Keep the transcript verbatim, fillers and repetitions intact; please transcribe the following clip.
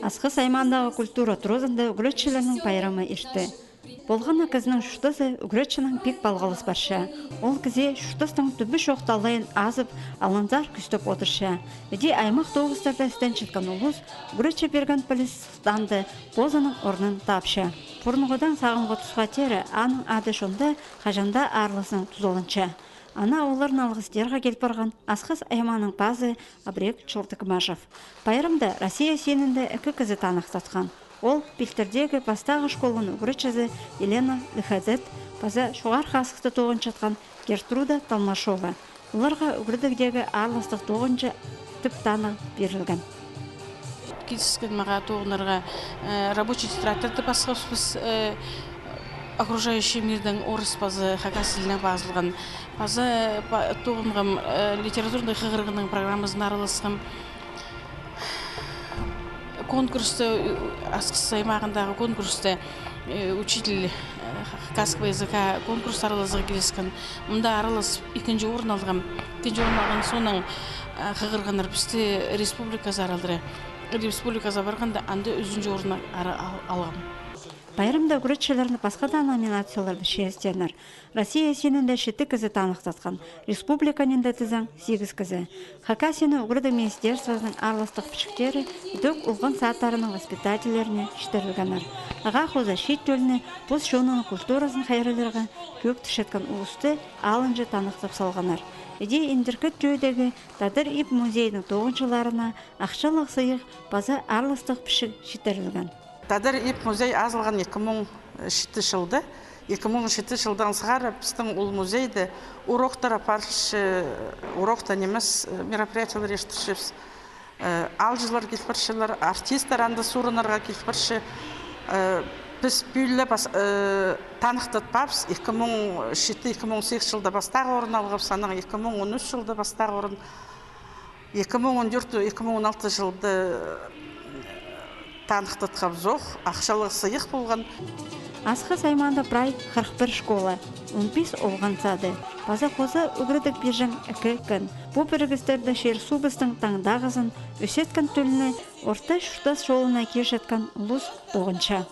Асхыс аймаандағы культура туразында ӱгретчілернің пайрамы иртті. Полған на кізінің чуртазы ӱгретчінең пик палғалыс парча. Ол кізее чуртастың тӱбі чох талайын азып, алынзар кӱстеп одырча. Іди аймах тоғыстарда істенчеткен улус ӱгретчі пирген піліс сыхтаанда позының орнын тапча. Пурунғыдаң сағамғы тусха теере аның ады чонда хаҷан даа аарлазынаң тузаланча. Ана оларны алғыстирға кил парған Асхыс аймааның пазы Абрек Чолтыкмашев. Пайрамда Россия синінде ікі кізі таныхтатхан. Ол Пилтірдегі пастағы школаның ӱгретчізі Елена Лихадет паза Чоғархы Асхыста тоғынчатхан Гертруда Толмашова. Оларға ӱгредігдегі аарластығ тоғынҷы тіп танығ пирілген. Киліскен мағаа тоғынарға, э, рабочий тетрадьтарны пасхабыс, э, окружающий мирдең орыс паза хакас тілінең пазылған. Паза, э, па-, тоғынғам, э, литературный хығырығның программазына араласхам. Конкурста, э, Асхыс аймағындағы конкурста, э, учитель, э, хакасского языка конкурс аралазарға киліскен. Мында аралас ікінҷі орын алғам. Ікінҷі орын алған соонаң, э, хығырғаннар пісті республиказар алдыра. Республиказар парғанда анда ӱзінҷі орын ара ал-, алғам. Пайрамда ӱгретчілерні пасха даа номинацияларда чиистееннер. Россия синінде читі кізі таныхтатхан, республика ниинде тізең сигіс кізі. Хакасияның ӱгредіг министерствозының аарластығ пічіктері ідӧк олған садтарының воспитательлеріне читірілгеннер. Ағаа хоза чиит тӧлні, пос чонының культуразын хайраллирға кӧӧктірчеткен улусты алынҷа таныхтап салғаннар. Іди Индіркі Тӧӧдегі Тадар иб музейінің тоғынҷыларына ахчалығ сыйых паза аарластығ пічік читірілген. Тадар иб музей азылған ікі муң читі чылда. Ікі муң читі чылдаң сығара пістің ол музейде уроктар апарылча, урокта нимес, э, мероприятиелер иртірчебіс. Э, аалҷылар кил парчалар, артисттер анда суурынарға кил парча. Э, піс пӱӱл ле пас-, э, таныхтатпаабыс, ікі муң читі, ікі муң сигіс чылда пастағы орын алғабыс, анаң ікі муң он ӱс чылда пастағы орын. Ікі муң он тӧрт, ікі муң он алты чылда таныхтатхабыс ох, ахчалығ сыйых полған. Асхыс аймаанда прай хырых пір школа, он пис олған сады, паза хоза ӱгредіг пирҷең ікі кін. Пу пірігістерде чир-суубыстың таңдағызын, ӧсчеткен тӧлні, орта чуртас чолына кирчеткен улус тоғынча.